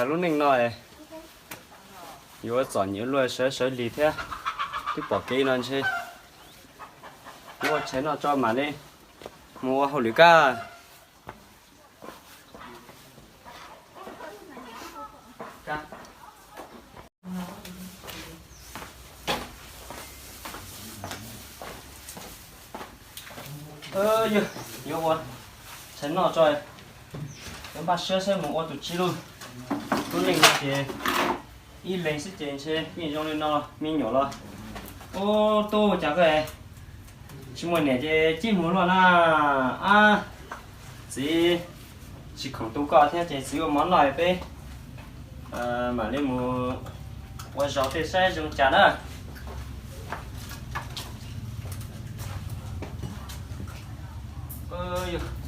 Lub neej no yuav txom nyem luaj, sawv sawv lig thiab. Twb pom kev no ntshe muab tshais noj tso mam li mus ua hauj lwm kab. Yog, yuav ua tshais noj tso, yuav npaj siab saib mus ua tus tsi lauj. Lub neej no ces ib leeg xwb ces ntshe yeej zoo li no, me nyuam los. Ub, tub, cas koj tsis muaj niam ces cib mus luaj na. Ab, txiv tsis khoom tu koj thiab ces txiv ua mov noj peb mam li mus ua zog tej saib zoo cas na.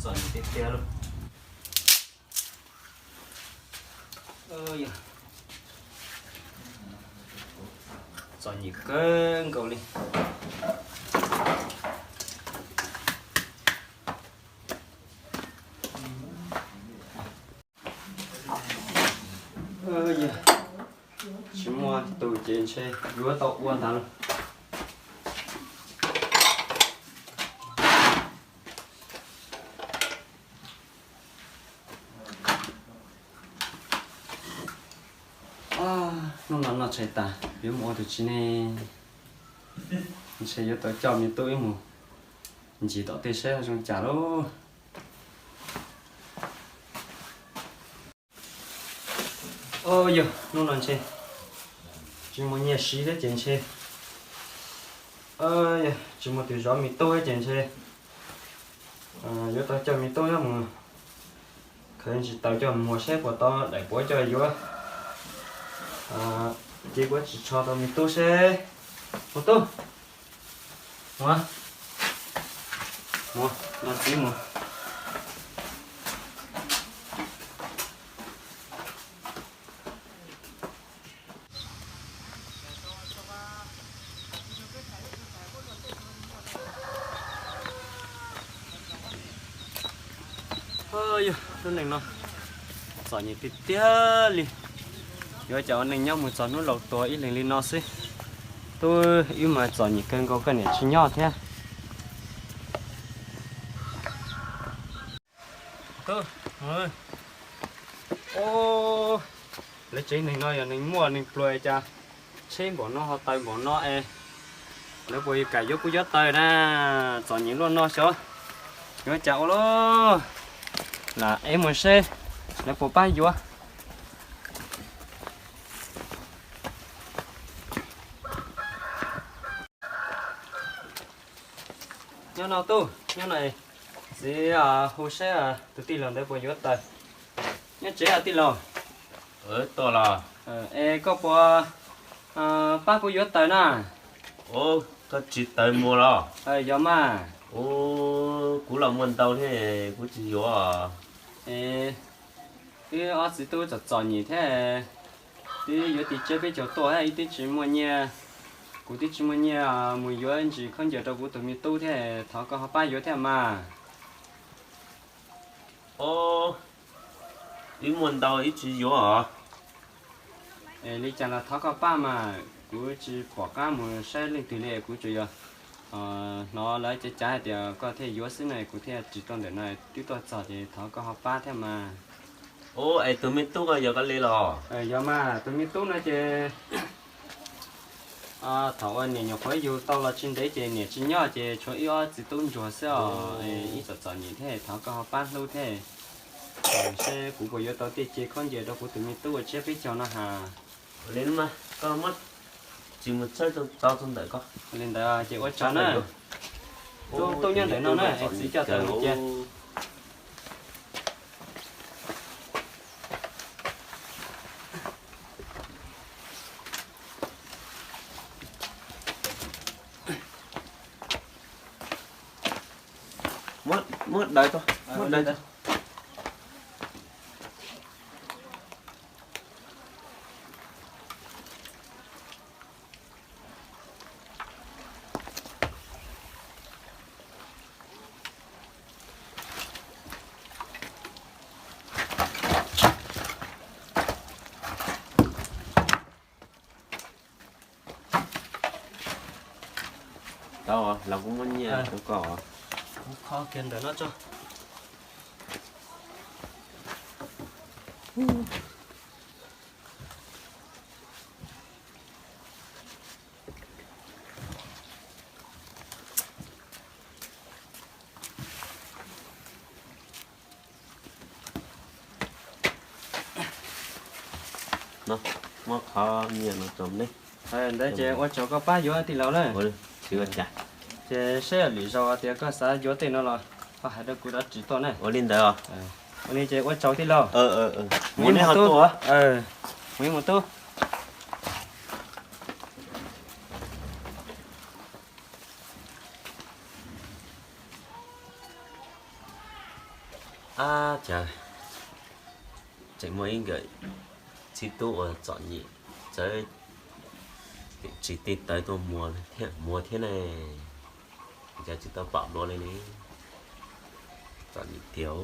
Txom nyem tiag tiag lauj. Txom nyem kawg nkaus li. Tsis muaj tus ces ntshe yuav tau ua ntag lauj. Hnub no noj tshais tas yuav mus ua tus tsi ne? Ntshe yuav tau coj me tub wb mus ncig tom tej saib zoo cas lauj. Yog hnub no ntshe tsis muaj nyiaj siv thiab ces ntshe, yog tsis muaj tus zov me tub thiab ces ntshe yuav tau coj me tub wb mus khaws ntsis taws coj muag saib puas tau daim puav coj yuav. Ces kuv tsis tso tau me tub seb. Mus tub, mus, mus, los txiv mus. Yog lub neej no txom nyem tiag tiag li. Yuav cas ua neej nyob mus txog hnub laus tuag ib leeg li no xwb. Tub, wb mas txom nyem kawg nkaus, koj niam tsis nyob thiab. Tub, lawv tsev neeg no yog neeg muaj neeg pluag cas tsheb npaum no ho taws npaum no es lawv puas kam yuav kuv yuav taws na? Txom nyem luaj no xyov yuav cas ua lauj. Lam ev mus seb lawv puas pab yuav. Nyob no tub, nyob no, txiv hu seb tus tij laug ntawd puas yuav taws. Nyob tsev tij laug. Es koj puas pab kuv yuav taws na? Koj tsis taws muag los? Yog mas. Kuv los muaj ntau thiab kuv tsis yuav. Es wb ob txiv tub txom txom nyem thiab, twb yuav tim tsiab peb caug tuaj thiab, wb twb tsis muaj nyiaj, kuv twb tsis muaj nyiaj mus yuav ntsis khaub ncaws rau kuv tus me tub thiab, thov koj ho pab yuav thiab mas. Wb muaj ntau wb tsis yuav os. Li cas los thov koj pab mas, kuv tsis pom qab mus saib leej twg li, kuv tsuas yog hnov lawv cav cav hais tias koj thiaj yuav xwb na, kuv thiaj ris tuaj ntawm no twb tuaj txog ces thov koj ho pab thiab mas. Es tus me tub ko yog koj li los? Yog mas, tus me tub no ces thaum uas niam nyuam qhuav yug tau los tsis ntev ces niam tsis nyob ces tshuav wb ob txiv tub ntsuag xwb os, ib txom txom nyem thiab, thov koj ho pab hlub thiab, seb kuv puas yuav tau tej ce khaub ncaws rau kuv tus me tub ua tsiab peb caug no has. Li mas koj muab tsis mus txawb tau txog ntawm ko. Li ntawd ces ua tsaug na. Tub nyob ntawm no na, txiv coj taws mus cia. Muab daws tso, muab daws tso. Tau, los kuv muab nyiaj rau koj. Kuv kho kiag ntawm no tso. Muab qhov nyiaj no rau neb. Ntawd ces ua tsaug koj pab yuav tij laug na. Ces seb lwm zaus tias koj xav yuav tej no los koj hais rau kuv rov ris tuaj na. Ua li ntawd. Ua li ces ua tsaug tij laug. Mus neb ho tuaj. Mus ib mus tub. Ab, cas tseem muaj ib nkawm txiv tub uas txom nyem txawv, tsis tij tawv tuaj muag thiab ne. Cas tsis tau pom dua li ne. Txom nyem tiag.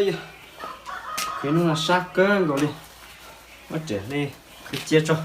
Yog, hnub no sab kawg nkaus li, muab riam li khwv cia tso.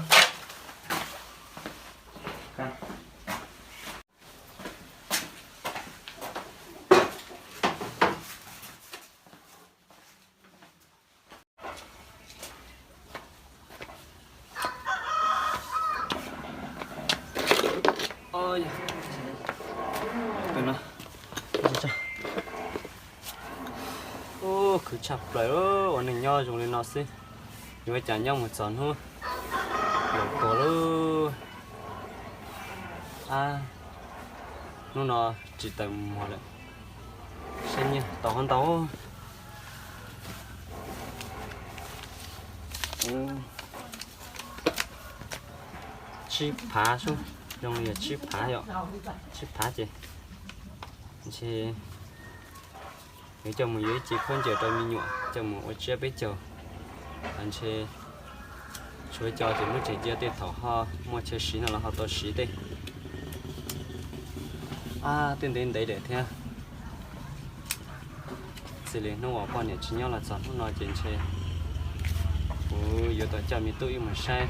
Khwv tshaj plaws, ua neeg nyob zoo li no xwb, yuav ua cas nyob mus txog hnub laus tuag lauj. Ab, hnub no tsis tawm muag lawm, saib nyiaj tau qhov ntau. Tsib phav sub, zoo li yog tsib phav yom, tsib phav ces ntshe yuav coj mus yuav ib ce khaub ncaws rau me nyuam coj mus ua tsiab peb caug. Ntshe tshuav cov ces muab tseem cia tej thaum ho muaj chaw siv no los ho tau siv tej. Ab, twb ntev ntev lawm thiab. Txij li hnub uas poj niam tsis nyob los txog hnub no ces ntshe kuv yuav tau coj me tub wb mus saib,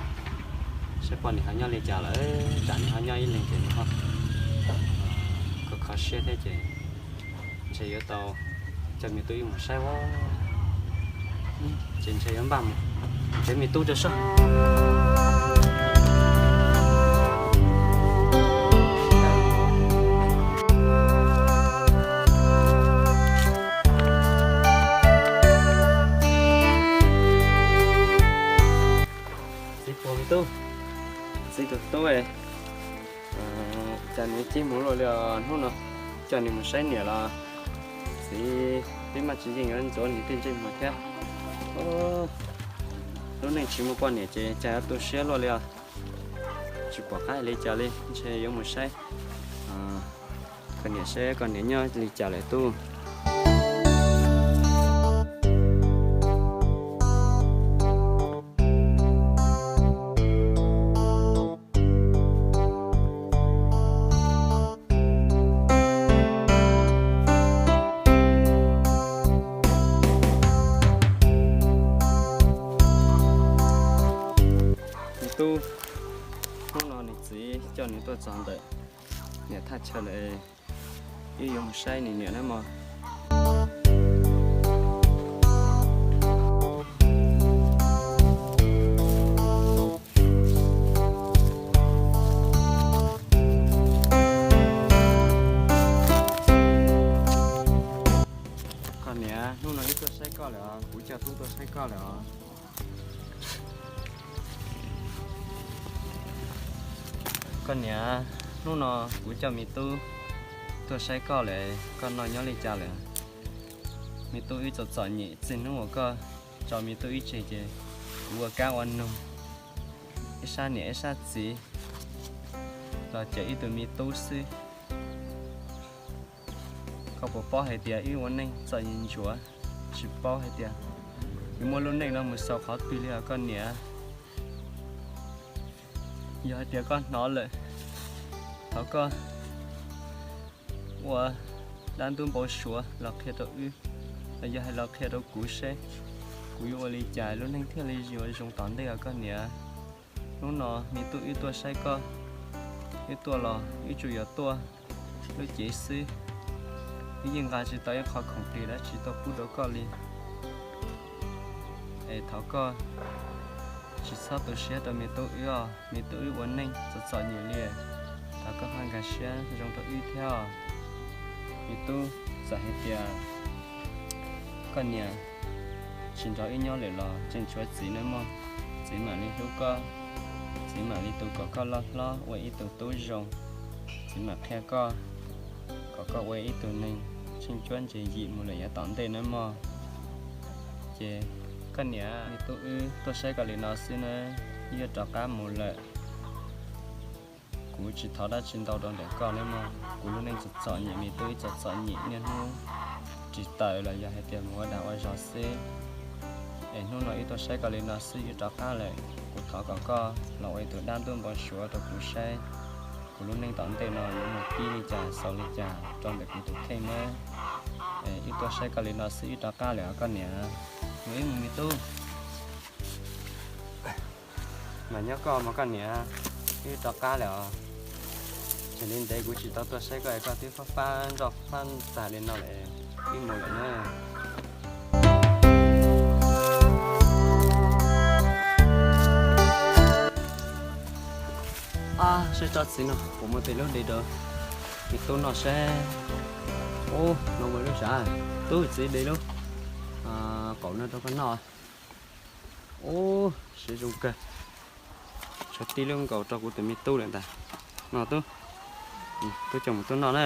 saib poj niam ho nyob li cas lawm, tsam nws ho nyob ib leeg ces nws ho kho kho siab thiab ces ntshe yuav tau coj me tub wb mus saib os. Ces ntshe yuav npaj mus nrhiav me tub rau soj. Txiv puas me tub, txiv tus tub, cas nws cib mus luaj li os hnub no, coj nws mus saib niam los txiv twb maj tsis yeej yuav ntxuav nws tej ntsej muag thiab. Lub neej tsis muaj poj niam ces cas yuav tu siab luaj li os. Tsis pom qab hais li cas li, ntshe yuav mus saib koj niam seb koj niam nyob li cas lawm tub. Nws tub, hnub no nws txiv coj nws tuaj txog ntawm niam thaj chaw lawm, wb yuav mus saib nws niam na mog. Koj niam, hnub no wb tuaj saib koj lawm os, kuv coj tub tuaj saib koj lawm os. Koj niam, hnub no kuv coj me tub tuaj saib koj lawm, koj noj nyob li cas lawm? Me tub wb txom txom nyem, txij hnub uas koj tso me tub wb tseg ces kuv ua kab ua noog, ib sab niam ib sab txiv los cawm ib tug me tub xwb. Koj puas paub hais tias wb ua neej txom nyem ntsuav, tsis paub hais tias yuav muaj lub neej no mus xaus qhov twg li os koj niam. Yog hais tias koj hnov lawm, thov koj ua dab ntub npau suav los qhia rau wb, los yog hais los qhia rau kuv seb kuv yuav ua li cas lub neej thiaj li yuav zoo tom ntej os koj niam. Hnub no me tub wb tuaj saib koj, wb tuaj los wb tsuas yog tuaj lub cev xwb, wb yeej nqa tsis tau ib qho khoom plig dab tsi tuaj pub rau koj li. Es thov koj tsis txhob tu siab rau me tub wb os, me tub wb ua neej txom txom nyem li. Thov koj ho nkag siab zoo rau wb thiab os. Me tub, txawm hais tias koj niam tsis nrog wb nyob lawm los tseem tshuav txiv nawb mog. Txiv mam li hlub koj, txiv mam li tu kom koj loj hlob ua ib tug tub zoo. Txiv mam qhia koj kom koj ua ib tug neeg tsheej cuab ntse yim mus lawm yav tom ntej nawb mog. Ces koj niam, me tub wb tuaj saib koj li no xwb nawb, wb yuav rov qab mus lawm. Kuv tsis thov dab tsi ntau rau ntawm koj nawb mog. Kuv lub neej txom txom nyem, me tub wb txom txom nyem niaj hnub ris taws los yog hais tias mus ua dag ua zog xwb. Es hnub no wb tuaj saib koj li no xwb wb rov qab lawm. Kuv thov kom koj los ua ib tug dab ntub npau suav rau kuv saib kuv lub neej tom ntej no yuav mus pib li cas xaus li cas rau ntawm kuv tus kheej nawb. Es wb tuaj saib koj li no xwb wb rov qab lawm os koj niam. Mus ib mus me tub. Mas nyob koj mog koj niam, wb rov qab lawm os. Tseem li ntev kuv tsis tau tuaj saib koj es koj twb fab fab nroj fab ntxag li no lawm, wb mus lawm na. Ab, saib tsob txiv no puas muaj tej lub de rau me tub noj seb. Ub, no muaj lub sav, tub txiv de lub qaum no rau koj noj. Ub, siab zoo kawg. Tshuav tib lub nkaus rau kuv tus me tub lawm ntag. No tub, tub coj mus tub noj na.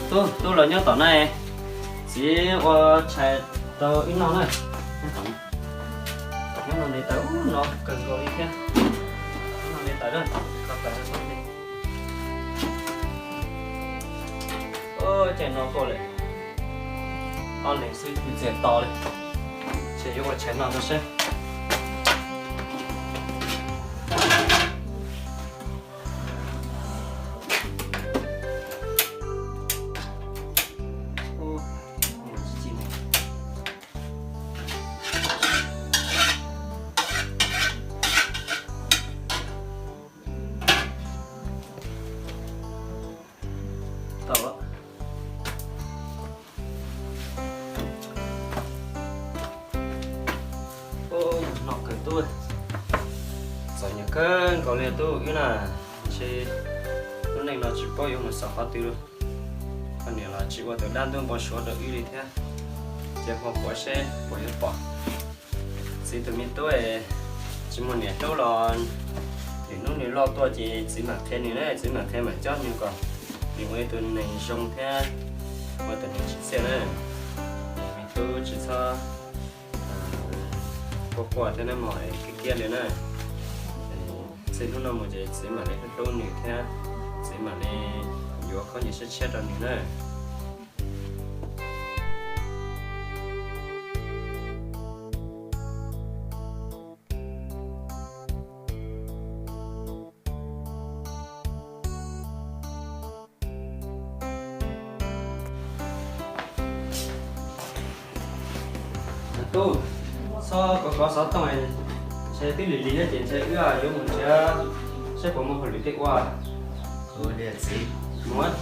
Tub, tub los nyob tom na, txiv ua tshais rau wb noj na. Nyob no ntev tawv, ub no kawg nkaus li thiab. Noj ntev tawv na, kho tawv no li. Ub, ces no tuaj lawm. Ob leeg xwb twb txias to li. Ces yuav ua tshais noj rau seb. Tau. Ub, noj kawg tub. Txom nyem kawg nkaus li tub wb na. Ntshe lub neej no tsis paub yuav mus xaus qhov twg li. Koj niam los tsis ua tus dab ntub npau suav rau wb li thiab. Ces ho puav seb puas yuav pom. Txiv tus me tub tsis muaj niam hlub los lwm hnub nws loj tuaj ces txiv mam qhia nws na, txiv mam qhia mam cob nws kom nws ua ib tug neeg zoo thiab ua tus neeg tsim txiaj na. Me tub tsis txhob quaj quaj thiab na mog, kiag kiag li na. Txij hnub no mus ces txiv mam li hlub hlub nws thiab txiv mam li yuav khaub ncaws tshiab tshiab rau nws na. Tub, txhob kov kov xov tooj, ntshe twb lig lig thiab ces ntshe wb yuav mus nrhiav saib puas muaj hauj lwm tej ua. Ua li txiv. Mus.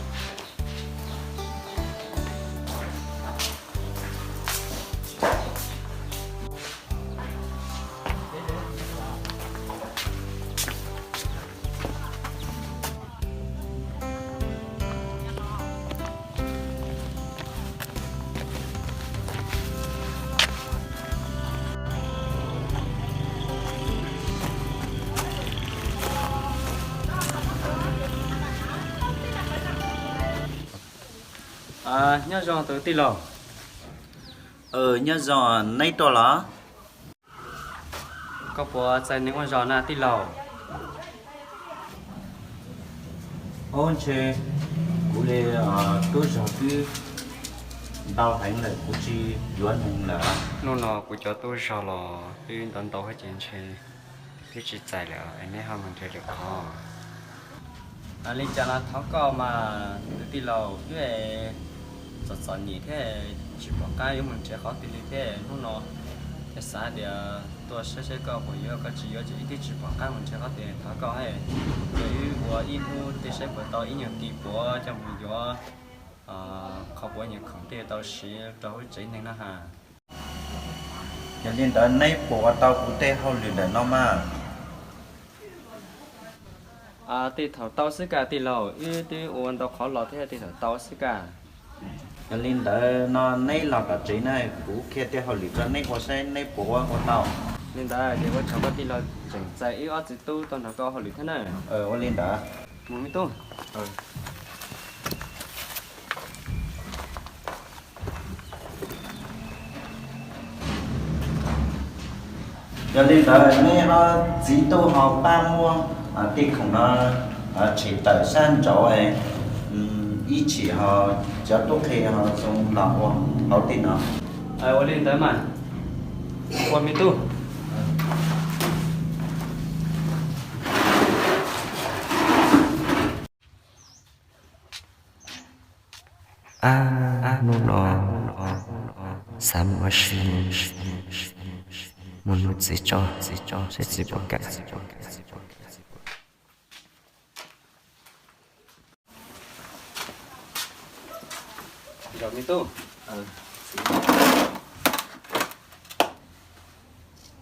Nyob zoo tus tij laug. Nyob zoo, neb tuaj los? Koj puas txais neeg ua zog na tij laug? Ub, ntshe kuv li tub zog twb ntau heev lawm kuv tsis yuav neeg lawm. Hnub no kuv cov tub zog los twb ntau ntau thiab ces ntshe twb tsis txais lawm, neb ho mus nrhiav lwm qhov. Li cas los thov koj mas kwv tij laus, wb txom txom nyem thiab tsis pom qab yuav mus nrhiav qhov twg li thiab hnub no, thiaj xav tias tuaj saib saib koj puas yuav, koj tsis yuav ces wb twb tsis pom qab mus nrhiav qhov twg. Thov koj, ces wb ua ib hnub tej saib puas tau ib nyuag ti puav coj mus yuav qhov puav nyuag khoom tej tau siv rau hauv tsev neeg na has. Yog li ntawd neb puas ua tau kuv tej hauj lwm ntawm no mas? Tej thaum tau xwb kaj tij laug, wb twb ua ntau qhov los thiab, tej thaum tau xwb kaj. Yog li ntawd no neb los tom tsev na, kuv qhia tej hauj lwm rau neb ua saib neb puas ua tau. Li ntawd ces ua tsaug koj tij laug tseem txais wb ob txiv tub tuaj nrog koj hauj lwm thiab na. Ua li ntawd. Mus me tub. Yog li ntawd neb ob txiv tub ho pab muab tej khoom no tshem tawm sab nraud, ib chim ho cov tub qhe ho zoo los ua hauv tej no. Ua li ntawd mas, ua me tub. Ab, hnub no xav mus ua si, mus nug txiv tso, saib txiv puas kam.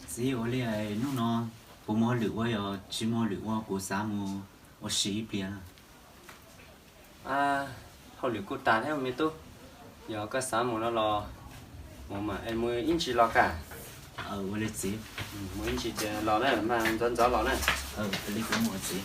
Txiv, ua li hnub no puas muaj hauj lwm ua, yog tsis muaj hauj lwm ua kuv xav mus ua si ib pliag. Hauj lwm kuj tas thiab me tub, yog koj xav mus no los mus mas, mus ib ntsis los kaj. Ua li txiv. Mus ib ntsis ces los na, mas ntxov ntxov los na. Li kuv mus txiv.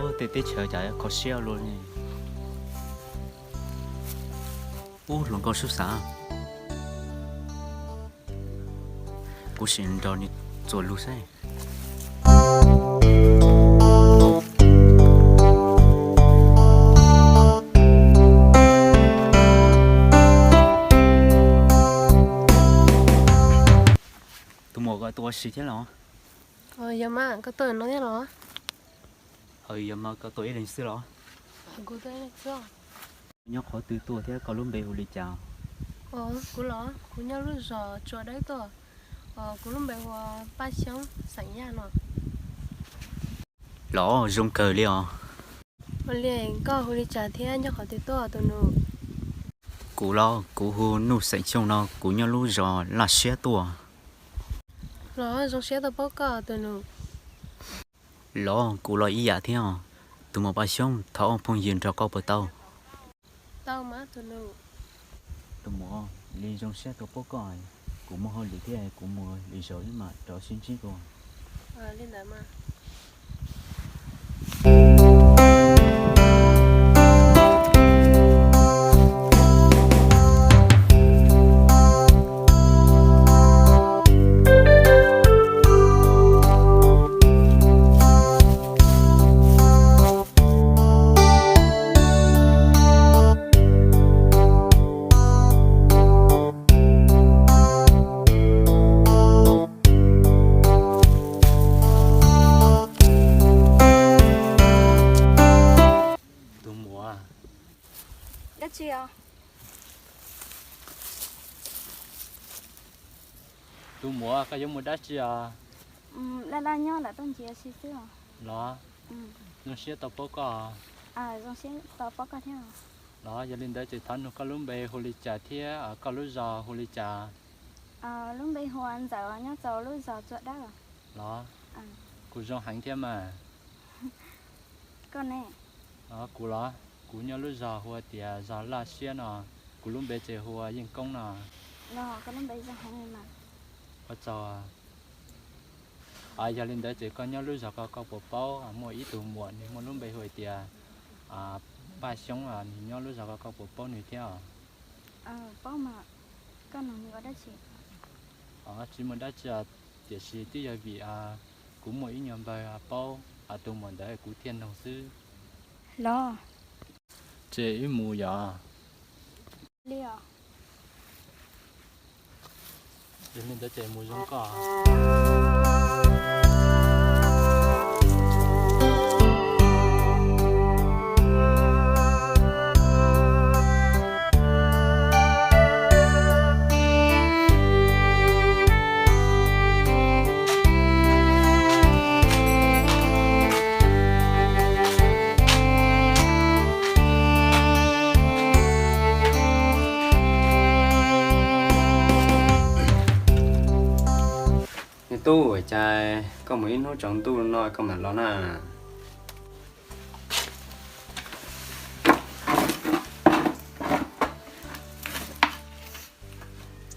Ub, tej teb chaws cas kho siab luaj li. Ub, hluas nkauj sub xav, kuv sim nrog nws txuas lus saib. Tus muam, koj tuaj ua si thiab los? Yog mas, koj tuaj no thiab los? Yog mas, koj tuaj ib leeg xwb los? Nyob qhov twg tuaj thiab koj lub npe hu li cas? Kuv los, kuv nyob lub zos Tsua Dawb tuaj. Kuv lub npe hu ua Paj Xyoob xeem Yaj no. Los zoo kawg li os. Ua li koj hu li cas thiab nyob qhov twg tuaj tus nus? Kuv los kuv hu Nuj xeem Xyooj no, kuv nyob lub zos Laj Siab tuaj. Los zoo siab tau paub koj tus nus. Los kuv los ib yam thiab os. Tus muam Paj Xyoob, thov ua phooj ywg nrog koj puas tau? Tau mas tus nus. Tus muam, li zoo siab tau paub koj, kuv muaj hauj lwm thiab kuv mus lwm zaus wb mam rov sib ntsib dua. Li ntawd mas. Tus muam. Dab tsi os? Tus muam, koj yuav mus dab tsi os? Laj laj nyob lam tuaj ncig si xwb os. Los, zoo siab tau paub koj. Zoo siab tau paub koj thiab. Los, yog li ntawd ces thov nug koj lub npe hu li cas thiab koj lub zos hu li cas? Lub npe hu ua Ntxawm, nyob rau lub zos Tsua Dawb. Los, kuv zoo heev thiab mas. Koj ne? Kuv los, kuv nyob lub zos hu ua tias zos Laj Siab no, kuv lub npe ces hu ua Yeej Koob no. Los, koj lub npe zoo heev mas. Ua tsaug. Yog li ntawd ces koj nyob lub zos ko koj puas paub muaj ib tug muam nws muaj lub npe hu hais tias Paj Xyoob, nws nyob lub zos ko koj puas paub nws thiab? Tsis muaj dab tsi, tiam sis twb yog vim kuv muaj ib nyuag npawg paub tus muam ntawd kuv thiaj nug xwb. Los, ces wb mus yom. Li ntawd ces mus zoo koj. Me tub, ua cas koj mus ib hnub tsaus ntuj no koj mam los na?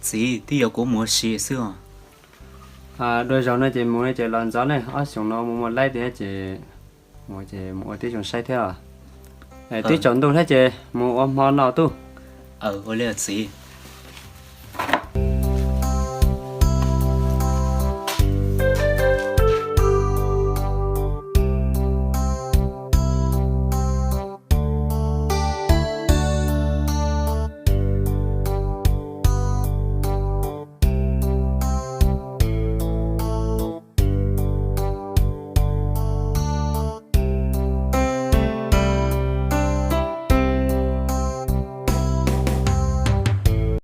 Txiv, twb yog kuv mus ua si xwb os. Dua zaus no ces mus no ces los ntxov ne, ob xyoos no mus muag laib tiag ces mus ces mus ua tib zoo saib thiab. Twb tsaus ntuj thiab ces mus ua hmo no tuj. Ua li txiv.